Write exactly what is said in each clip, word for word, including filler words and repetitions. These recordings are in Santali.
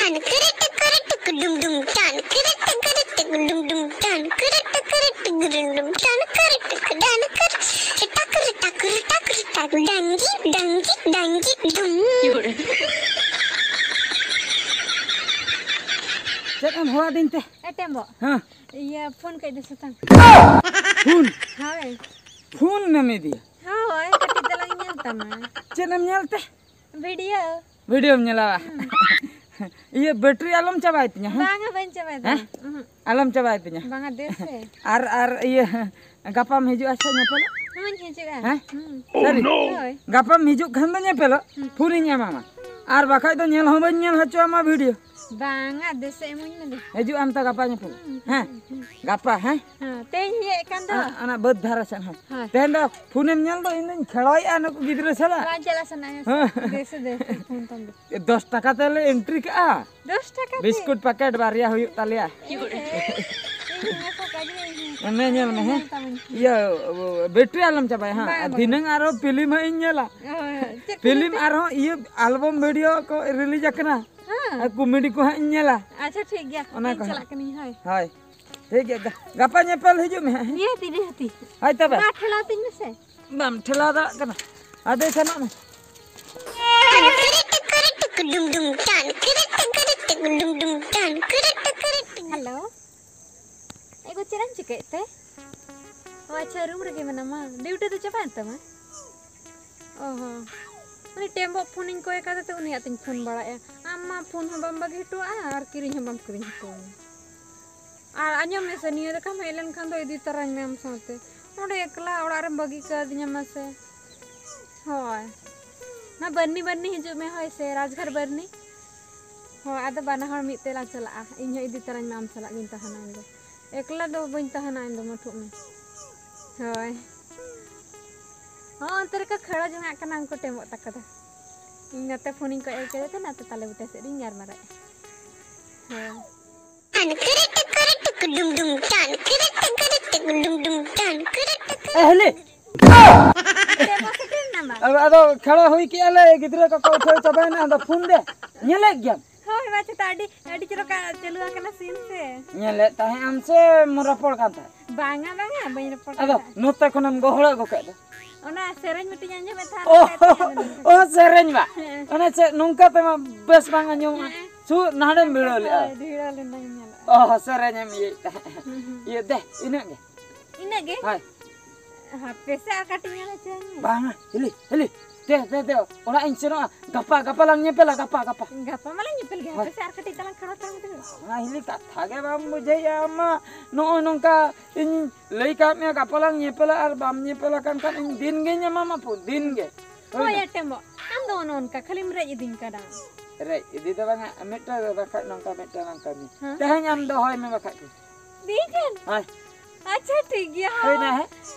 Tan kere tekere tek dum dum tan kere tekere tek dum dum tan kere tekere tek dum dum tan kere tek dan kere tak tak tak tak dangi dangi dangi dum. ᱪᱮᱫ ᱮᱢ ᱦᱚᱦᱚ ᱟᱹᱫᱤᱧ ᱛᱮ? ᱮᱴᱮᱢ ᱵᱚ᱾ ᱦᱮᱸ᱾ ᱤᱭᱟᱹ, ᱯᱷᱳᱱ ᱠᱟᱹᱡ ᱫᱮᱥᱮ ᱛᱟᱢ᱾ ᱯᱷᱳᱱ? ᱦᱳᱭ᱾ ᱯᱷᱳᱱ ᱮᱢ ᱤᱫᱤᱭᱟ? ᱦᱳᱭ, ᱠᱟᱹᱴᱤᱡ ᱛᱟᱞᱟᱝ ᱤᱧ ᱧᱮᱞ ᱛᱟᱢᱟ᱾ ᱪᱮᱫ ᱮᱢ ᱧᱮᱞ ᱛᱮ? ᱵᱷᱤᱰᱤᱭᱳ᱾ ᱵᱷᱤᱰᱤᱭᱳᱢ ᱧᱮᱞᱟ? ᱦᱩᱸ᱾ ᱤᱭᱟᱹ, ᱵᱮᱴᱨᱤ ᱟᱞᱚᱢ ᱪᱟᱵᱟᱭ ᱛᱤᱧᱟ, ᱦᱮᱸ? ᱵᱟᱝᱟ, ᱵᱟᱹᱧ ᱪᱟᱵᱟᱭ ᱦᱮᱸ? ᱛᱟᱢᱟ᱾ ᱩᱦᱩᱸ᱾ ᱟᱞᱚᱢ ᱪᱟᱵᱟᱭ ᱛᱤᱧᱟ᱾ ᱵᱟᱝᱟ, ᱫᱮᱥ ᱥᱮ᱾ ᱟᱨ, ᱟᱨ ᱤᱭᱟᱹ, ᱜᱟᱯᱟᱢ ᱦᱤᱡᱩᱜᱼᱟ ᱥᱮ ᱧᱮᱯᱮᱞᱚᱜ? ᱦᱚᱸᱧ ᱦᱤᱡᱩᱜᱼᱟ᱾ ᱦᱮᱸ? ᱦᱩᱸ᱾ ᱥᱟᱹᱨᱤ? ᱦᱳᱭ᱾ ᱜᱟᱯᱟᱢ ᱦᱤᱡᱩᱜ ᱠᱷᱟᱱ ᱫᱚ ᱧᱮᱯᱮᱞᱚᱜ, ᱦᱩᱸ᱾ ᱯᱷᱳᱱᱤᱧ ᱮᱢᱟᱢᱟ᱾ ᱟᱨ ᱵᱟᱠᱷᱟᱡ ᱫᱚ ᱧᱮᱞ ᱦᱚᱸ ᱵᱟᱹᱧ ᱧᱮᱞ ᱦᱚᱪᱚ ᱟᱢᱟ ᱵᱷᱤᱰᱤᱭᱳ᱾ ᱵᱟᱝᱟ, ᱫᱮᱥᱮ ᱮᱢᱟᱹᱧ ᱢᱮ ᱫᱮ᱾ ᱦᱤᱡᱩᱜ ᱟᱢ ᱛᱚ ᱜᱟᱯᱟ ᱧᱮᱯᱮᱞ? ᱦᱩᱸ, ᱦᱮᱸ? ᱦᱩᱸ, ᱦᱩᱸ᱾ ᱜᱟᱯᱟ, ᱦᱮᱸ? ᱦᱮᱸ, ᱛᱮᱦᱮᱧ ᱦᱮᱡ ᱟᱠᱟᱱ ᱫᱚ᱾ ᱚᱱᱟ, ᱚᱱᱟ ᱵᱟᱹᱫᱽ ᱫᱷᱟᱨᱮ ᱥᱮᱫ ᱦᱚᱸ᱾ ᱦᱳᱭ᱾ ᱛᱮᱦᱮᱧ ᱫᱚ ᱯᱷᱳᱱᱮᱢ ᱧᱮᱞ ᱫᱚ, ᱤᱧ ᱫᱚᱧ ᱠᱷᱮᱲᱚᱭᱮᱫᱼᱟ ᱱᱩᱠᱩ ᱜᱤᱫᱽᱨᱟᱹ ᱥᱟᱞᱟᱜ᱾ ᱵᱟᱝ ᱪᱟᱞᱟᱜ ᱥᱟᱱᱟᱭᱟ ᱥᱮ? ᱦᱮᱸ᱾ ᱫᱮᱥᱮ, ᱫᱮᱥᱮ, ᱯᱷᱳᱱ ᱛᱟᱢ ᱫᱚ᱾ ᱫᱚᱥ ᱴᱟᱠᱟ ᱛᱮᱞᱮ ᱮᱱᱴᱨᱤ ᱠᱟᱜᱼᱟ᱾ ᱫᱚᱥ ᱴᱟᱠᱟ ᱛᱮ? ᱵᱤᱥᱠᱩᱴ ᱯᱮᱠᱮᱴ ᱵᱟᱨᱭᱟ ᱦᱩᱭᱩᱜ ᱛᱟᱞᱮᱭᱟ᱾ ᱤᱧ ᱦᱚᱸ ᱠᱟᱡᱮ ᱤᱧ ᱦᱚᱸ ᱢᱮ, ᱧᱮᱞ ᱢᱮ, ᱦᱮᱸ᱾ ᱧᱮᱞ ᱛᱟᱢᱟᱹᱧ᱾ ᱤᱭᱟᱹ, ᱵᱮᱴᱨᱤ ᱟᱞᱚᱢ ᱪᱟᱵᱟᱭᱟ, ᱦᱮᱸ᱾ ᱵᱟᱝ, ᱟᱨ ᱵᱟᱝ᱾ ᱫᱷᱤᱱᱟᱹᱝ ᱟᱨᱚ ᱯᱷᱤᱞᱢ ᱦᱟᱸᱜ ᱤᱧ ᱧᱮᱞᱟ᱾ ᱦᱳᱭ, ᱦᱳᱭ᱾ ᱪᱮᱫ ᱯᱷᱤᱞᱢ ᱯᱷᱤᱞᱢ ᱛᱮ? ᱟᱨᱦᱚᱸ ᱤᱭᱟᱹ ᱟᱞᱵᱚᱢ ᱵᱷᱤᱰᱤᱭᱳ ᱠᱚ ᱨᱤᱞᱤᱡᱽ ᱟᱠᱟᱱᱟ᱾ ᱦᱮᱸ᱾ ᱟᱨ ᱠᱚᱢᱮᱰᱤ ᱠᱚ ᱦᱟᱸᱜ ᱤᱧ ᱧᱮᱞᱟ᱾ ᱟᱪᱪᱷᱟ, ᱴᱷᱤᱠ ᱜᱮᱭᱟ᱾ ᱚᱱᱟ ᱤᱧ ᱠᱚ ᱪᱟᱞᱟᱜ ᱦᱟᱸᱜ᱾ ᱠᱟᱹᱱᱟᱹᱧ, ᱦᱳᱭ᱾ ᱦᱳᱭ᱾ ᱴᱷᱤᱠ ᱜᱮᱭᱟ᱾ ᱜᱟ-, ᱜᱟᱯᱟ ᱧᱮᱯᱮᱞ ᱦᱤᱡᱩᱜ ᱢᱮ ᱦᱟᱸᱜ, ᱦᱮᱸ? ᱱᱤᱦᱟᱹᱛᱤ, ᱱᱤᱦᱟᱹᱛᱤ᱾ ᱦᱳᱭ ᱛᱚᱵᱮ᱾ ᱢᱟ, ᱴᱷᱮᱞᱟᱣ ᱛᱤᱧ ᱢᱮᱥᱮ᱾ ᱵᱟᱢ ᱴᱷᱮᱞᱟᱣ ᱫᱟᱲᱮᱭᱟᱜ ᱠᱟᱱᱟ᱾ ᱟᱫᱚ ᱥᱮᱱᱚᱜ ᱢᱮ᱾ ᱴᱟᱱ ᱠᱤᱨᱤ ᱴᱤᱠᱤᱨᱤ ᱴᱤᱠᱤ ᱰᱩᱢ ᱰᱩᱢ ᱴᱟᱱ ᱠᱤᱨᱤ ᱴᱤᱠᱤᱨᱤ ᱴᱤᱠᱤ ᱰᱩᱢ ᱰᱩᱢ ᱴᱟᱱ ᱠᱤᱨᱤ ᱴᱤᱠᱤᱨᱤ ᱴᱤᱠᱤ᱾ ᱦᱮᱞᱳ᱾ ᱮ ᱜᱳ, ᱪᱮᱫ ᱮᱢ ᱪᱤᱠᱟᱹᱭᱮᱫ ᱛᱮ? ᱚ, ᱟᱪᱪᱷᱟ, ᱨᱩᱢ ᱨᱮᱜᱮ ᱢᱮᱱᱟᱢᱟ? ᱰᱤᱭᱩᱴᱤ ᱫᱚ ᱪᱟᱵᱟᱭᱮᱱ ᱛᱟᱢᱟ? ᱚ ᱦᱚᱸ᱾ ᱩᱱᱤ ᱴᱮᱢᱵᱚᱜ ᱯᱷᱳᱱᱤᱧ ᱠᱚᱭ ᱠᱟᱫᱮ ᱛᱮ ᱩᱱᱤᱭᱟᱜ ᱛᱤᱧ ᱯᱷᱳᱱ ᱵᱟᱲᱟᱭᱮᱫᱼᱟ᱾ ᱟᱢ ᱢᱟ ᱯᱷᱳᱱ ᱦᱚᱸ ᱵᱟᱢ ᱵᱟᱹᱜᱤ ᱦᱚᱴᱚᱣᱟᱜᱼᱟ ᱟᱨ ᱠᱤᱨᱤᱧ ᱦᱚᱸ ᱵᱟᱢ ᱠᱤᱨᱤᱧ ᱦᱚᱴᱚᱣᱟᱹᱧᱟ᱾ ᱟᱨ ᱟᱸᱡᱚᱢ ᱢᱮᱥᱮ, ᱱᱤᱭᱟᱹ ᱞᱮᱠᱟᱢ ᱦᱮᱡ ᱞᱮᱱᱠᱷᱟᱱ ᱫᱚ ᱤᱫᱤ ᱛᱟᱨᱟᱧ ᱢᱮ ᱟᱢ ᱥᱟᱶᱛᱮ᱾ ᱱᱚᱸᱰᱮ ᱮᱠᱞᱟ ᱚᱲᱟᱜ ᱨᱮᱢ ᱵᱟᱹᱜᱤ ᱠᱟᱹᱫᱤᱧᱟ ᱢᱟᱥᱮ᱾ ᱦᱳᱭ᱾ ᱚᱱᱟ ᱵᱟᱹᱨᱱᱤ, ᱵᱟᱹᱨᱱᱤ ᱦᱤᱡᱩᱜ ᱢᱮ, ᱦᱳᱭ ᱥᱮ, ᱨᱟᱡᱽᱜᱷᱟᱴ ᱵᱟᱹᱨᱱᱤ᱾ ᱦᱳᱭ, ᱟᱫᱚ ᱵᱟᱱᱟ ᱦᱚᱲ ᱢᱤᱫ ᱛᱮᱞᱟᱝ ᱪᱟᱞᱟᱜᱼᱟ᱾ ᱤᱧ ᱦᱚᱸ ᱤᱫᱤ ᱛᱟᱨᱟᱧ ᱢᱮ ᱟᱢ ᱥᱟᱞᱟᱜ ᱜᱤᱧ ᱛᱟᱦᱮᱱᱟ ᱤᱧ ᱫᱚ᱾ ᱮᱠᱞᱟ ᱫᱚ ᱵᱟᱹᱧ ᱛᱟᱦᱮᱱᱟ ᱤᱧ ᱫᱚ, ᱢᱟᱹᱴᱷᱩᱜ ᱢᱮ᱾ ᱦᱳᱭ᱾ ᱦᱚᱸ, ᱚᱱᱛᱮ ᱨᱮᱠᱚ ᱠᱷᱮᱲᱚ ᱡᱚᱝᱟᱜ ᱠᱟᱱᱟ ᱩᱱᱠᱩ ᱴᱮᱢᱚᱜ ᱛᱟᱠᱚ ᱫᱚ᱾ ᱤᱧ ᱱᱚᱛᱮ ᱯᱷᱳᱱᱤᱧ ᱠᱚᱭ ᱠᱮᱫᱮ ᱛᱮ ᱱᱚᱛᱮ ᱛᱟᱞᱮ ᱵᱩᱴᱟᱹ ᱥᱮᱫ ᱨᱤᱧ ᱜᱟᱞᱢᱟᱨᱟᱜᱼᱟ᱾ ᱦᱳᱭ᱾ ᱴᱟᱱ ᱠᱤᱨᱤ ᱴᱤᱠᱤᱨᱤ ᱴᱤᱠᱤ ᱰᱩᱢ ᱰᱩᱢ ᱴᱟᱱ ᱠᱤᱨᱤ ᱴᱤᱠᱤᱨᱤ ᱴᱤᱠᱤ ᱰᱩᱢ ᱰᱩᱢ ᱴᱟᱱ ᱠᱤᱨᱤ ᱴᱤᱠᱤᱨᱤ᱾ ᱮ, ᱦᱤᱞᱤ! ᱴᱮᱢᱚ ᱥᱮᱴᱮᱨ ᱮᱱᱟ ᱵᱟᱝ? ᱟᱫᱚ, ᱟᱫᱚ ᱠᱷᱮᱲᱚ ᱦᱩᱭ ᱠᱮᱜᱼᱟ ᱞᱮ, ᱜᱤᱫᱽᱨᱟᱹ ᱠᱚᱠᱚ ᱩᱴᱷᱟᱹᱣ ᱪᱟᱵᱟᱭᱮᱱᱟ, ᱟᱫᱚ ᱯᱷᱳᱱ ᱫᱮ᱾ ᱧᱮᱞᱮᱫ ᱜᱮᱭᱟᱢ᱾ ᱦᱳᱭ, ᱵᱟ ᱪᱮᱛᱟ ᱟᱹᱰᱤ, ᱟᱹᱰᱤ ᱪᱚᱨᱚᱠ ᱪᱟᱹᱞᱩ ᱟᱠᱟᱱᱟ scene ᱥᱮ᱾ ᱧᱮᱞᱮᱫ ᱛᱟᱦᱮᱸ ᱟᱢ ᱥᱮ ᱨᱚᱯᱚᱲ ᱠᱟᱱ ᱛᱟᱦᱮᱸᱫ? ᱵᱟᱝᱟ, ᱵᱟᱝᱟ, ᱵᱟᱹᱧ ᱨᱚᱯᱚᱲ ᱠᱟᱱ ᱟᱫᱚ ᱛᱟᱦᱮᱸᱫ᱾ ᱱᱚᱛᱮ ᱠᱷᱚᱱᱮᱢ ᱜᱚᱦᱚᱲ ᱟᱹᱜᱩ ᱠᱮᱫ ᱫᱚ᱾ ᱚᱱᱟ ᱥᱮᱨᱮᱧ ᱢᱤᱫᱴᱤᱡ ᱟᱸᱡᱚᱢᱮᱫ ᱛᱟᱦᱮᱸᱫ, ᱚ, ᱚᱱᱟ ᱠᱷᱟᱹᱛᱤᱨ ᱚ, ᱟᱸᱡᱚᱢᱮᱫ ᱚ, ᱥᱮᱨᱮᱧ ᱵᱟ᱾ ᱦᱮᱸ᱾ ᱚᱱᱟ ᱪᱮᱫ ᱱᱚᱝᱠᱟ ᱛᱮᱢᱟ ᱵᱮᱥ ᱵᱟᱝ ᱟᱸᱡᱚᱢᱚᱜᱼᱟ᱾ ᱦᱮᱸ᱾ ᱥᱩ ᱱᱟᱦᱟᱲᱮᱢ ᱵᱷᱤᱲᱟᱹᱣ ᱞᱮᱜᱼᱟ᱾ ᱦᱳᱭ, ᱵᱷᱤᱲᱟᱹᱣ ᱞᱮᱱᱟᱧ ᱧᱮᱞᱮᱫ᱾ ᱚ, ᱥᱮᱨᱮᱧ ᱮᱢ ᱤᱭᱟᱹᱭᱮᱫ ᱛᱟᱦᱮᱸᱫ᱾ ᱦᱩᱸ, ᱦᱩᱸ᱾ ᱤᱭᱟᱹ ᱫᱮ, ᱤᱱᱟᱹᱜ ᱜᱮ᱾ ᱤᱱᱟᱹᱜ ᱜᱮ? ᱦᱳᱭ᱾ ᱦᱟᱯᱮ ᱥᱮ ᱟᱨ ᱠᱟᱹᱴᱤᱡ ᱧᱮᱞ ᱦᱚᱪᱚᱧ ᱢᱮ᱾ ᱵᱟᱝᱟ, ᱦᱤᱞᱤ, ᱦᱤᱞᱤ᱾ ᱫᱮ, ᱫᱮ, ᱫᱮ, ᱚᱲᱟᱜ ᱤᱧ ᱥᱮᱱᱚᱜᱼᱟ᱾ ᱜᱟᱯᱟ, ᱜᱟᱯᱟ ᱞᱟᱝ ᱧᱮᱯᱮᱞᱟ, ᱜᱟᱯᱟ, ᱜᱟᱯᱟ᱾ ᱜᱟᱯᱟ ᱢᱟᱞᱟᱝ ᱧᱮᱯᱮᱞ ᱜᱮ, ᱦᱳᱭ᱾ ᱦᱟᱯᱮ ᱥᱮ ᱟᱨ ᱠᱟᱹᱴᱤᱡ ᱛᱟᱞᱟᱝ ᱠᱷᱟᱲᱚ ᱛᱟᱲᱟᱢ ᱛᱮ᱾ ᱵᱟᱝᱟ, ᱦᱤᱞᱤ, ᱠᱟᱛᱷᱟ ᱜᱮ ᱵᱟᱢ ᱵᱩᱡᱷᱟᱹᱣᱮᱫᱼᱟ ᱟᱢ ᱢᱟ᱾ ᱱᱚᱜᱼᱚᱭ ᱱᱚᱝᱠᱟ ᱤᱧ ᱞᱟᱹᱭ ᱠᱟᱜ ᱢᱮᱭᱟ, ᱜᱟᱯᱟ ᱞᱟᱝ ᱧᱮᱯᱮᱞᱟ, ᱟᱨ ᱵᱟᱢ ᱧᱮᱯᱮᱞ ᱟᱠᱟᱱ ᱠᱷᱟᱱ ᱤᱧ ᱫᱤᱱ ᱜᱮᱧ ᱮᱢᱟᱢᱟ ᱯᱩ, ᱫᱤᱱ ᱜᱮ᱾ ᱦᱳᱭ ᱦᱳᱭ, ᱱᱟ? ᱮᱴᱮᱢᱚᱜ᱾ ᱟᱢ ᱫᱚ ᱚᱱᱮ ᱚᱱᱠᱟ ᱠᱷᱟᱹᱞᱤᱢ ᱨᱮᱡ ᱤᱫᱤᱧ ᱠᱟᱱᱟ᱾ ᱨᱮᱡ ᱤᱫᱤ ᱫᱚ ᱵᱟᱝᱟ, ᱢᱤᱫᱴᱟᱝ ᱵᱟᱠᱷᱟᱡ ᱱᱚᱝᱠᱟ ᱢᱤᱫᱴᱟᱝ ᱞᱟᱝ ᱠᱟᱹᱢᱤ᱾ ᱦᱮᱸ? ᱛᱮᱦᱮᱧ ᱟᱢ ᱫᱚᱦᱚᱭ ᱢᱮ ᱵᱟᱠᱷᱟᱡ ᱫᱚ᱾ ᱫᱤᱱ ᱴᱷᱮᱱ? ᱦᱳᱭ᱾ ᱟᱪᱪᱷᱟ, ᱴᱷᱤᱠ ᱜᱮᱭᱟ, ᱦᱳᱭ᱾ ᱦᱩᱭᱱᱟ, ᱦᱮᱸ?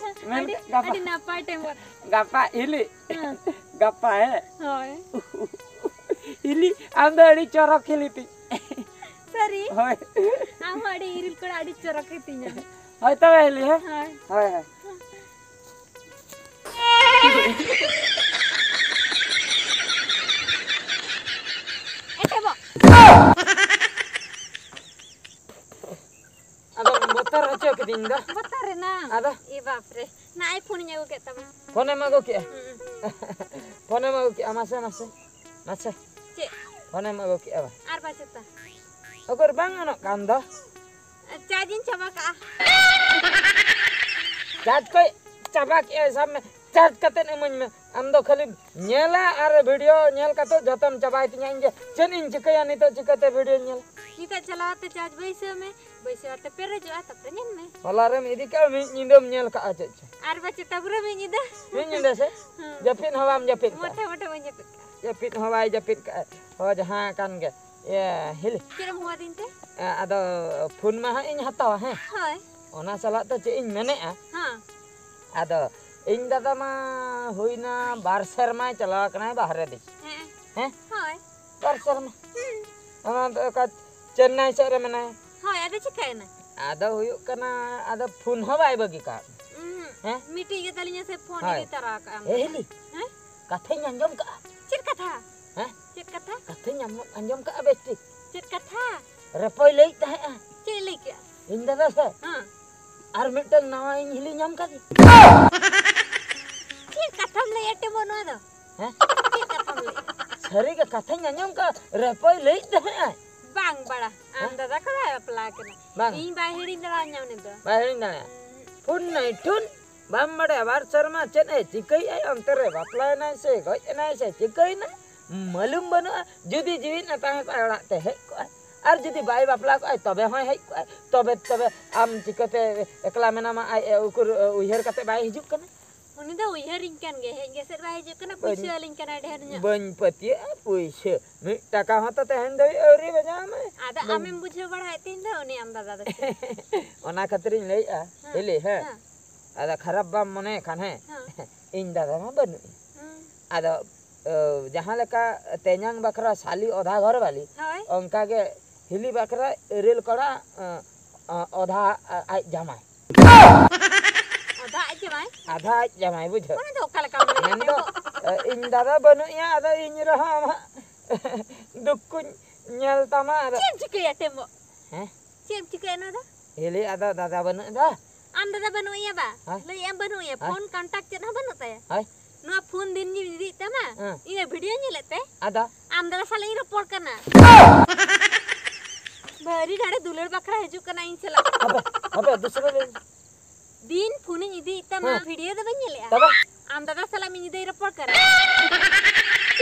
ᱢᱮᱱ ᱟᱹᱰᱤ, ᱜᱟᱯᱟ᱾ ᱟᱹᱰᱤ ᱱᱟᱯᱟᱭ ᱴᱮᱢᱚᱜ᱾ ᱜᱟᱯᱟ ᱦᱤᱞᱤ᱾ ᱦᱮᱸ᱾ ᱜᱟᱯᱟ, ᱦᱮᱸ? ᱦᱳᱭ᱾ ᱦᱤᱞᱤ, ᱟᱢ ᱫᱚ ᱟᱹᱰᱤ ᱪᱚᱨᱚᱠ ᱦᱤᱞᱤ ᱛᱤᱧ᱾ ᱥᱟᱹᱨᱤ? ᱦᱳᱭ᱾ ᱟᱢ ᱦᱚᱸ ᱟᱹᱰᱤ ᱤᱨᱤᱞ ᱠᱚᱲᱟ, ᱟᱹᱰᱤ ᱪᱚᱨᱚᱠ ᱜᱮ ᱛᱤᱧᱟ᱾ ᱦᱳᱭ ᱛᱚᱵᱮ ᱦᱤᱞᱤ, ᱦᱮᱸ? ᱦᱳᱭ᱾ ᱦᱳᱭ, ᱦᱳᱭ᱾ ᱮᱴᱮᱵᱚᱜ᱾ ᱟᱫᱚᱢ ᱵᱚᱛᱚᱨ ᱦᱚᱪᱚ ᱠᱤᱫᱤᱧ ᱫᱚ᱾ ᱵᱚᱛᱚᱨ ᱮᱱᱟᱢ? ᱟᱫᱚ? ᱮ ᱵᱟᱯ ᱨᱮ, ᱱᱚᱜᱼᱚᱭ ᱯᱷᱳᱱᱤᱧ ᱟᱹᱜᱩ ᱠᱮᱫ ᱛᱟᱢᱟ᱾ ᱯᱷᱳᱱᱮᱢ ᱟᱹᱜᱩ ᱠᱮᱜᱼᱟ? ᱦᱩᱸ᱾ ᱯᱷᱳᱱᱮᱢ ᱟᱹᱜᱩ ᱠᱮᱜᱼᱟ? ᱢᱟᱥᱮ, ᱢᱟᱥᱮ, ᱢᱟᱥᱮ᱾ ᱪᱮᱫ? ᱯᱷᱳᱱᱮᱢ ᱟᱹᱜᱩ ᱠᱮᱜᱼᱟ ᱵᱟ? ᱟᱨ ᱵᱟᱝ ᱪᱮᱛᱟ? ᱚᱠᱚᱨ ᱵᱟᱝ ᱜᱟᱱᱚᱜ ᱠᱟᱱ ᱫᱚ? ᱪᱟᱨᱡᱽ ᱤᱧ ᱪᱟᱵᱟ ᱠᱟᱜᱼᱟ᱾ ᱪᱟᱨᱡᱽ ᱠᱚᱭ ᱪᱟᱵᱟ ᱠᱮᱜᱼᱟ, ᱥᱟᱵ ᱢᱮ, ᱪᱟᱨᱡᱽ ᱠᱟᱛᱮᱫ ᱤᱢᱟᱹᱧ ᱢᱮ᱾ ᱟᱢ ᱫᱚ ᱠᱷᱟᱹᱞᱤᱢ ᱧᱮᱞᱟ ᱟᱨ ᱵᱷᱤᱰᱤᱭᱳ ᱧᱮᱞ ᱠᱟᱛᱮᱫ ᱡᱚᱛᱚᱢ ᱪᱟᱵᱟᱭ ᱛᱤᱧᱟ᱾ ᱤᱧ ᱜᱮ ᱪᱮᱫ ᱤᱧ ᱪᱤᱠᱟᱹᱭᱟ ᱱᱤᱛᱚᱜ, ᱪᱤᱠᱟᱹᱛᱮ ᱵᱷᱤᱰᱤᱭᱳᱧ ᱧᱮᱞᱟ? ᱱᱤᱛᱚᱜ ᱪᱟᱞᱟᱣ ᱠᱟᱛᱮ ᱪᱟᱨᱡᱽ ᱵᱟᱹᱭᱥᱟᱹᱣ ᱢᱮ, ᱵᱟᱹᱭᱥᱟᱹᱣ ᱠᱟᱛᱮ ᱯᱮᱨᱮᱡᱚᱜᱼᱟ, ᱛᱟᱨᱯᱚᱨᱮ ᱧᱮᱞ ᱢᱮ᱾ ᱦᱚᱞᱟ ᱨᱮᱢ ᱤᱫᱤ ᱠᱟᱜᱼᱟ, ᱢᱤᱫ ᱧᱤᱫᱟᱹᱢ ᱧᱮᱞ ᱠᱟᱜᱼᱟ ᱪᱮᱫ ᱪᱚ? ᱟᱨ ᱵᱟ ᱪᱮᱛᱟ ᱯᱩᱨᱟᱹ ᱢᱤᱫ ᱧᱤᱫᱟᱹ? ᱢᱤᱫ ᱧᱤᱫᱟᱹ ᱥᱮ? ᱦᱮᱸ᱾ ᱡᱟᱹᱯᱤᱫ ᱦᱚᱸ ᱵᱟᱢ ᱡᱟᱹᱯᱤᱫ ᱠᱟᱜᱼᱟ? ᱢᱚᱴᱷᱮ ᱢᱚᱴᱷᱮ ᱵᱟᱹᱧ ᱡᱟᱹᱯᱤᱫ ᱠᱟᱜᱼᱟ᱾ ᱡᱟᱹᱯᱤᱫ ᱦᱚᱸ ᱵᱟᱭ ᱡᱟᱹᱯᱤᱫ ᱠᱟᱜᱼᱟ᱾ ᱦᱳᱭ, ᱡᱟᱦᱟᱸ ᱠᱟᱱ ᱜᱮ᱾ ᱤᱭᱟᱹ, ᱦᱤᱞᱤ᱾ ᱪᱮᱫ ᱮᱢ ᱦᱚᱦᱚᱣᱟᱫᱤᱧ ᱛᱮ? ᱮ, ᱟᱫᱚ ᱯᱷᱳᱱ ᱢᱟ ᱦᱟᱸᱜ ᱤᱧ ᱦᱟᱛᱟᱣᱟ, ᱦᱮᱸ? ᱦᱳᱭ᱾ ᱚᱱᱟ ᱥᱟᱞᱟᱜ ᱛᱮ ᱪᱮᱫ ᱤᱧ ᱢᱮᱱᱮᱫᱼᱟ? ᱦᱮᱸ᱾ ᱟᱫᱚ ᱤᱧ ᱫᱟᱫᱟ ᱢᱟ ᱦᱩᱭᱱᱟ ᱵᱟᱨ ᱥᱮᱨᱢᱟᱭ ᱪᱟᱞᱟᱣ ᱟᱠᱟᱱᱟᱭ ᱵᱟᱦᱨᱮ ᱫᱤᱥᱚᱢ᱾ ᱦᱮᱸ᱾ ᱦᱮᱸ? ᱦᱳᱭ᱾ ᱵᱟᱨ ᱥᱮᱨᱢᱟ᱾ ᱦᱩᱸ᱾ ᱚᱱᱟ ᱫᱚ ᱚᱠᱟ ᱪᱮᱱᱱᱟᱭ ᱥᱮᱫ ᱨᱮ ᱢᱮᱱᱟᱭᱟ᱾ ᱦᱳᱭ, ᱟᱫᱚ ᱪᱤᱠᱟᱹᱭᱮᱱᱟ? ᱟᱫᱚ ᱦᱩᱭᱩᱜ ᱠᱟᱱᱟ, ᱟᱫᱚ ᱯᱷᱳᱱ ᱦᱚᱸ ᱵᱟᱭ ᱵᱟᱹᱜᱤ ᱠᱟᱜ᱾ ᱩᱸᱦᱩᱸ᱾ ᱦᱮᱸ? ᱢᱤᱫᱴᱤᱡ ᱜᱮ ᱛᱟᱹᱞᱤᱧᱟ ᱥᱮ ᱯᱷᱳᱱ ᱦᱳᱭ᱾ ᱤᱫᱤ ᱛᱟᱨᱟ ᱠᱟᱜᱼᱟᱢ᱾ ᱮ ᱦᱤᱞᱤ᱾ ᱦᱮᱸ? ᱠᱟᱛᱷᱟᱧ ᱟᱸᱡᱚᱢ ᱠᱟᱜᱼᱟ᱾ ᱪᱮᱫ ᱠᱟᱛᱷᱟ? ᱦᱮᱸ? ᱪᱮᱫ ᱠᱟᱛᱷᱟ? ᱠᱟᱛᱷᱟᱧ ᱟᱸᱡᱚᱢ ᱠᱟᱜᱼᱟ ᱵᱮᱥ ᱴᱷᱤᱠ᱾ ᱪᱮᱫ ᱠᱟᱛᱷᱟ? ᱨᱮᱯᱚᱭ ᱞᱟᱹᱭᱮᱫ ᱛᱟᱦᱮᱸᱜᱼᱟ᱾ ᱪᱮᱫ ᱞᱟᱹᱭ ᱠᱮᱜᱼᱟ? ᱤᱧ ᱫᱟᱫᱟ ᱥᱮ? ᱦᱮᱸ᱾ ᱟᱨ ᱢᱤᱫᱴᱟᱝ ᱱᱟᱣᱟ ᱤᱧ ᱦᱤᱞᱤ ᱧᱟᱢ ᱠᱟᱫᱮ᱾ ᱪᱮᱫ ᱠᱟᱛᱷᱟᱢ ᱞᱟᱹᱭᱮᱫ ᱛᱮ ᱱᱚᱣᱟ ᱫᱚ? ᱦᱮᱸ? ᱪᱮᱫ ᱠᱟᱛᱷᱟᱢ ᱞᱟᱹᱭᱮᱫ? ᱥᱟᱹᱨᱤ ᱜᱮ ᱠᱟᱛᱷᱟᱧ ᱟᱸᱡᱚᱢ ᱠᱟᱜᱼᱟ, ᱨᱮᱯᱚᱭ ᱞᱟᱹᱭᱮᱫ ᱛᱟᱦᱮᱸᱜᱼᱟᱭ᱾ ᱵᱟᱝ ᱵᱟᱲᱟ, ᱟᱢ ᱦᱮᱸ? ᱫᱟᱫᱟ ᱠᱚ ᱵᱟᱭ ᱵᱟᱯᱞᱟ ᱟᱠᱟᱱᱟ᱾ ᱵᱟᱝ᱾ ᱤᱧ ᱵᱟᱭ ᱦᱤᱲᱤᱧ ᱫᱟᱲᱮᱭᱟᱧᱟ ᱩᱱᱤ ᱫᱚ᱾ ᱵᱟᱭ ᱦᱤᱲᱤᱧ ᱫᱟᱲᱮᱭᱟᱜᱼᱟ᱾ ᱯᱷᱩᱱ ᱱᱟᱹᱭ ᱴᱷᱩᱱ, ᱵᱟᱢ ᱵᱟᱲᱟᱭᱟ ᱵᱟᱨ ᱥᱮᱨᱢᱟ ᱪᱮᱫ ᱮ ᱪᱤᱠᱟᱹᱭᱮᱫᱼᱟᱭ, ᱚᱱᱛᱮ ᱨᱮ ᱵᱟᱯᱞᱟᱭᱮᱱᱟᱭ ᱥᱮ ᱜᱚᱡ ᱮᱱᱟᱭ ᱥᱮ ᱪᱤᱠᱟᱹᱭᱮᱱᱟᱭ, ᱢᱟᱹᱞᱩᱢ ᱵᱟᱹᱱᱩᱜᱼᱟ᱾ ᱡᱩᱫᱤ ᱡᱤᱣᱤᱫ ᱮ ᱛᱟᱦᱮᱸ ᱠᱚᱜᱼᱟ, ᱚᱲᱟᱜ ᱛᱮ ᱦᱮᱡ ᱠᱚᱜᱼᱟᱭ, ᱟᱨ ᱡᱩᱫᱤ ᱵᱟᱭ ᱵᱟᱯᱞᱟ ᱠᱚᱜᱼᱟᱭ, ᱛᱚᱵᱮ ᱦᱚᱸᱭ ᱦᱮᱡ ᱠᱚᱜᱼᱟᱭ᱾ ᱛᱚᱵᱮ, ᱛᱚᱵᱮ ᱟᱢ ᱪᱤᱠᱟᱹᱛᱮ ᱮᱠᱞᱟ ᱢᱮᱱᱟᱢᱟ, ᱟᱡ ᱮ ᱩᱠᱩᱨ ᱩᱭᱦᱟᱹᱨ ᱠᱟᱛᱮ ᱵᱟᱭ ᱦᱤᱡᱩᱜ ᱠᱟᱱᱟ? ᱩᱱᱤ ᱫᱚ ᱩᱭᱦᱟᱹᱨᱤᱧ ᱠᱟᱱ ᱜᱮ, ᱦᱮᱡ ᱜᱮᱥᱮᱫ ᱵᱟᱭ ᱦᱤᱡᱩᱜ ᱠᱟᱱᱟ, ᱵᱟᱹᱧ, ᱯᱩᱭᱥᱟᱹ ᱟᱹᱞᱤᱧ ᱠᱟᱱᱟᱭ ᱰᱷᱮᱨ ᱧᱚᱜ᱾ ᱵᱟᱹᱧ ᱯᱟᱹᱛᱭᱟᱹᱜᱼᱟ, ᱯᱩᱭᱥᱟᱹ ᱢᱤᱫ ᱴᱟᱠᱟ ᱦᱚᱸ ᱛᱚ ᱛᱮᱦᱮᱧ ᱫᱷᱟᱹᱵᱤᱡ ᱟᱹᱣᱨᱤ ᱵᱟᱡᱟᱣ ᱟᱢᱟᱭ᱾ ᱟᱫᱚ ᱵᱟᱹᱧ ᱟᱢᱮᱢ ᱵᱩᱡᱷᱟᱹᱣ ᱵᱟᱲᱟᱭᱮᱫ ᱛᱤᱧ ᱫᱚ ᱩᱱᱤ ᱟᱢ ᱫᱟᱫᱟ ᱫᱚ ᱪᱮᱫ? ᱚᱱᱟ ᱠᱷᱟᱹᱛᱤᱨᱤᱧ ᱞᱟᱹᱭᱮᱫᱼᱟ, ᱦᱮᱸ, ᱦᱤᱞᱤ, ᱦᱮᱸ᱾ ᱦᱮᱸ᱾ ᱟᱫᱚ ᱠᱷᱟᱨᱟᱯ ᱵᱟᱢ ᱢᱚᱱᱮᱭᱮᱫ ᱠᱷᱟᱱ, ᱦᱮᱸ᱾ ᱦᱮᱸ᱾ ᱤᱧ ᱫᱟᱫᱟ ᱢᱟ ᱵᱟᱹᱱᱩᱜ ᱮᱭᱟ᱾ ᱦᱮᱸ᱾ ᱟᱫᱚ, ᱚ, ᱡᱟᱦᱟᱸ ᱞᱮᱠᱟ ᱛᱮᱧᱟᱝ ᱵᱟᱠᱷᱨᱟ ᱥᱟᱞᱤ ᱚᱫᱷᱟ ᱜᱷᱚᱨ ᱵᱟᱞᱤ, ᱦᱳᱭ᱾ ᱚᱱᱠᱟ ᱜᱮ ᱦᱤᱞᱤ ᱵᱟᱠᱷᱨᱟ ᱤᱨᱤᱞ ᱠᱚᱲᱟ, ᱚ, ᱚ, ᱚᱫᱷᱟ, ᱟ-, ᱟᱡ ᱡᱟᱢᱟᱭ᱾ ᱚᱫᱷᱟ ᱟᱡ ᱡᱟᱢᱟᱭ? ᱟᱫᱷᱟ ᱟᱡ ᱡᱟᱢᱟᱭ, ᱵᱩᱡᱷᱟᱹᱣ᱾ ᱚᱱᱟ ᱫᱚ ᱚᱠᱟ ᱞᱮᱠᱟᱢ ᱞᱟᱹᱭ ᱢᱮᱱᱫᱚ, ᱠᱮᱫᱟ? ᱮ, ᱤᱧ ᱫᱟᱫᱟ ᱵᱟᱹᱱᱩᱜ ᱮᱭᱟ, ᱟᱫᱚ ᱤᱧ ᱨᱮᱦᱚᱸ ᱟᱢᱟᱜ ᱫᱩᱠ ᱠᱚᱧ ᱧᱮᱞ ᱛᱟᱢᱟ, ᱟᱫᱚ᱾ ᱪᱮᱫ ᱮᱢ ᱪᱤᱠᱟᱹᱭᱟ ᱴᱮᱢᱵᱚᱜ? ᱦᱮᱸ? ᱪᱮᱫ ᱮᱢ ᱪᱤᱠᱟᱹᱭᱟ ᱱᱚᱣᱟ ᱫᱚ? ᱦᱤᱞᱤ, ᱟᱫᱚ ᱫᱟᱫᱟ ᱵᱟᱹᱱᱩᱜ ᱮᱫᱟ᱾ ᱟᱢ ᱫᱟᱫᱟ ᱵᱟᱹᱱᱩᱜ ᱮᱭᱟ ᱵᱟ? ᱦᱮᱸ? ᱞᱟᱹᱭᱮᱫ ᱟᱢ ᱵᱟᱹᱱᱩᱜ ᱮᱭᱟ, ᱦᱮᱸ? ᱯᱷᱳᱱ ᱠᱚᱱᱴᱟᱠᱴ ᱪᱮᱫ ᱦᱚᱸ ᱵᱟᱹᱱᱩᱜ ᱛᱟᱭᱟ᱾ ᱦᱳᱭ᱾ ᱱᱚᱣᱟ ᱯᱷᱳᱱ ᱫᱤᱱ ᱜᱮ ᱤᱫᱤᱭᱮᱫ ᱛᱟᱢᱟ, ᱦᱮᱸ᱾ ᱤᱧᱟᱹᱜ ᱵᱷᱤᱰᱤᱭᱳ ᱧᱮᱞᱮᱫ ᱛᱮ᱾ ᱟᱫᱚ? ᱟᱢ ᱫᱟᱫᱟ ᱥᱟᱞᱟᱜ ᱤᱧ ᱨᱚᱯᱚᱲ ᱠᱟᱱᱟ᱾ ᱵᱷᱟᱹᱨᱤ ᱰᱷᱟᱲᱮ ᱫᱩᱞᱟᱹᱲ ᱵᱟᱠᱷᱨᱟ ᱦᱤᱡᱩᱜ ᱠᱟᱱᱟ ᱤᱧ ᱥᱟᱞᱟᱜ᱾ ᱟᱵᱮ, ᱟᱵᱮ, ᱫᱩᱥᱨᱟᱹ ᱨᱮ᱾ ᱫᱤᱱ ᱯᱷᱳᱱᱤᱧ ᱤᱫᱤᱭᱮᱫ ᱛᱟᱢᱟ, ᱦᱮᱸ᱾ ᱵᱷᱤᱰᱤᱭᱳ ᱫᱚ ᱵᱟᱹᱧ ᱧᱮᱞᱮᱜᱼᱟ᱾ ᱛᱚᱵᱮ? ᱟᱢ ᱫᱟᱫᱟ ᱥᱟᱞᱟᱜ ᱢᱤᱫ ᱧᱤᱫᱟᱹᱧ ᱨᱚᱯᱚᱲ ᱠᱟᱱᱟ᱾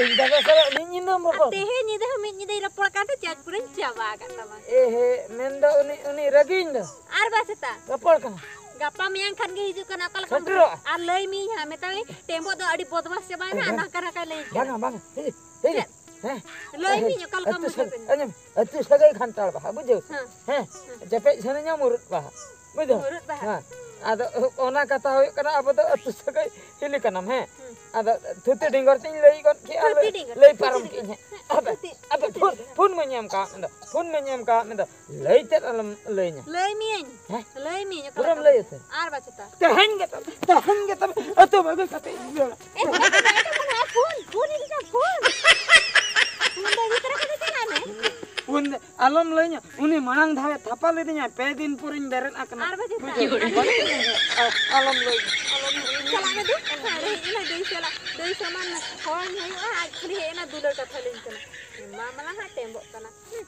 ᱤᱧ ᱫᱟᱫᱟ ᱥᱟᱞᱟᱜ ᱢᱤᱫ ᱧᱤᱫᱟᱹᱢ ᱨᱚᱯᱚᱲ ᱠᱟᱱᱟ? ᱛᱮᱦᱮᱧ ᱧᱤᱫᱟᱹ ᱦᱚᱸ ᱢᱤᱫ ᱧᱤᱫᱟᱹᱧ ᱨᱚᱯᱚᱲ ᱠᱟᱱ ᱛᱮ ᱪᱟᱨᱡᱽ ᱯᱩᱨᱟᱹᱧ ᱪᱟᱵᱟ ᱟᱠᱟᱫ ᱛᱟᱢᱟ᱾ ᱮ ᱦᱮ, ᱢᱮᱱᱫᱚ ᱩᱱᱤ, ᱩᱱᱤ ᱨᱟᱹᱜᱤᱧ ᱫᱚ᱾ ᱟᱨ ᱵᱟ ᱥᱮᱛᱟ᱾ ᱨᱚᱯᱚᱲ ᱠᱟᱱᱟ᱾ ᱜᱟᱯᱟ ᱢᱮᱭᱟᱝ ᱠᱷᱟᱱ ᱜᱮ ᱦᱤᱡᱩᱜ ᱠᱟᱱᱟ, ᱚᱠᱟ ᱞᱮᱠᱟᱢ ᱥᱮᱴᱮᱨᱚᱜᱼᱟ᱾ ᱵᱩᱡᱷᱟᱹᱣᱟ? ᱟᱨ ᱞᱟᱹᱭ ᱢᱤᱭᱟᱹᱧ ᱦᱟᱸᱜ, ᱢᱮᱛᱟᱢ ᱴᱮᱢᱵᱚ ᱫᱚ ᱟᱹᱰᱤ ᱵᱚᱫᱢᱟᱥ ᱪᱟᱵᱟᱭᱮᱱᱟ, ᱦᱮᱸ᱾ ᱱᱟᱝᱠᱟ ᱱᱟᱝᱠᱟᱭ ᱞᱟᱹᱭ ᱠᱟᱱᱟ᱾ ᱵᱟᱝᱟ, ᱵᱟᱝᱟ, ᱦᱤᱡᱩᱜ, ᱦᱤᱡᱩᱜ᱾ ᱦᱮᱸ᱾ ᱞᱟᱹᱭ ᱢᱤᱭᱟᱹᱧ ᱚᱠᱟ ᱞᱮᱠᱟᱢ ᱟᱹᱛᱩ ᱵᱩᱡᱷᱟᱹᱣ ᱥᱟᱹᱜᱟᱹᱭ, ᱠᱮᱫᱟ᱾ ᱟᱸᱡᱚᱢ, ᱟᱹᱛᱩ ᱥᱟᱹᱜᱟᱹᱭ ᱜᱷᱟᱱᱴᱟᱲ ᱵᱟᱦᱟ, ᱵᱩᱡᱷᱟᱹᱣ? ᱦᱮᱸ᱾ ᱦᱮᱸ᱾ ᱦᱮᱸ᱾ ᱪᱮᱯᱮᱡ ᱥᱮᱨᱮᱧᱟ ᱢᱩᱨᱩᱫ ᱵᱟᱦᱟ, ᱵᱩᱡᱷᱟᱹᱣ? ᱢᱩᱨᱩᱫ ᱵᱟᱦᱟ᱾ ᱦᱮᱸ᱾ ᱟᱫᱚ ᱚᱱᱟ ᱠᱟᱛᱷᱟ ᱦᱩᱭᱩᱜ ᱠᱟᱱᱟ, ᱟᱵᱚ ᱫᱚ ᱟᱹᱛᱩ ᱥᱟᱹᱜᱟᱹᱭ ᱦᱤᱞᱤ ᱠᱟᱱᱟᱢ, ᱦᱮᱸ? ᱦᱩᱸ᱾ ᱟᱫᱚ ᱛᱷᱩᱛᱤ ᱰᱤᱸᱜᱚᱨ ᱛᱤᱧ ᱞᱟᱹᱭ ᱜᱚᱫ ᱠᱮᱜᱼᱟ, ᱛᱷᱩᱛᱤ ᱞᱟᱹᱭ, ᱰᱤᱸᱜᱚᱨ, ᱞᱟᱹᱭ ᱛᱷᱩᱛᱤ ᱯᱟᱨᱚᱢ ᱰᱤᱸᱜᱚᱨ᱾ ᱠᱮᱜᱼᱟᱹᱧ, ᱦᱮᱸ᱾ ᱦᱮᱸ, ᱟᱵᱮ, ᱛᱷᱩᱛᱤ, ᱟᱵᱮ, ᱛᱷᱩᱛᱤ ᱯᱷᱳᱱ, ᱰᱤᱸᱜᱚᱨ᱾ ᱯᱷᱳᱱ ᱢᱟᱹᱧ ᱮᱢ ᱠᱟᱣᱟᱫ ᱢᱮ ᱫᱚ, ᱯᱷᱳᱱ ᱢᱟᱹᱧ ᱮᱢ ᱠᱟᱣᱟᱫ ᱢᱮ ᱫᱚ, ᱞᱟᱹᱭ ᱛᱮᱫ ᱟᱞᱚᱢ ᱞᱟᱹᱭᱟᱹᱧᱟ᱾ ᱞᱟᱹᱭ ᱢᱤᱭᱟᱹᱧ᱾ ᱦᱮᱸ? ᱞᱟᱹᱭ ᱢᱤᱭᱟᱹᱧ, ᱚᱠᱟ ᱯᱩᱨᱟᱹᱢ ᱞᱮᱠᱟ ᱞᱟᱹᱭ ᱵᱩᱡᱷᱟᱹᱣ? ᱩᱛᱟᱹᱨ? ᱟᱨ ᱵᱟᱪᱮᱛᱟ᱾ ᱛᱮᱦᱮᱧ ᱜᱮ ᱛᱚᱵᱮ, ᱛᱮᱦᱮᱧ ᱜᱮ ᱛᱚᱵᱮ, ᱟᱹᱛᱩ ᱵᱟᱹᱜᱤ ᱠᱟᱛᱮ ᱤᱧ ᱫᱟᱹᱲᱟ᱾ ᱮ, ᱮ, ᱮ, ᱮ, ᱯᱷᱳᱱ, ᱯᱷᱳᱱ ᱤᱫᱤ ᱠᱟᱜ, ᱯᱷᱳᱱ᱾ ᱞᱟᱹᱭᱟᱹᱧᱟ, ᱩᱱᱤ ᱢᱟᱲᱟᱝ ᱫᱷᱟᱣᱮ ᱛᱷᱟᱯᱟ ᱞᱤᱫᱤᱧᱟ, ᱯᱮ ᱫᱤᱱ ᱯᱚᱨᱮᱧ ᱵᱮᱨᱮᱫ ᱟᱠᱟᱱᱟ᱾ ᱟᱨ ᱵᱟᱡᱮ ᱵᱩᱡᱷᱟᱹᱣ? ᱠᱷᱟᱱ᱾ ᱵᱟᱹᱧ ᱞᱟᱹᱭᱟ᱾ ᱟᱞᱚᱢ ᱞᱟᱹᱭ᱾ ᱟᱞᱚᱢ ᱞᱟᱹᱭ᱾ ᱪᱟᱞᱟᱜ ᱢᱮ ᱫᱩ᱾ ᱚᱠᱟᱨᱮ ᱦᱮᱡ ᱮᱱᱟ ᱫᱟᱹᱭ ᱥᱟᱞᱟᱜ? ᱫᱟᱹᱭ ᱥᱟᱢᱟᱱ ᱦᱚᱧ ᱦᱩᱭᱩᱜᱼᱟ, ᱟᱡ ᱠᱷᱟᱹᱞᱤ ᱦᱮᱡ ᱮᱱᱟ ᱫᱩᱞᱟᱹᱲ ᱠᱟᱛᱷᱟ ᱞᱟᱹᱭ ᱠᱟᱱᱟ᱾ ᱢᱟ ᱢᱟᱞᱟ ᱦᱟᱸᱜ ᱴᱮᱢᱵᱚᱜ ᱠᱟᱱᱟ᱾ ᱦᱩᱸ᱾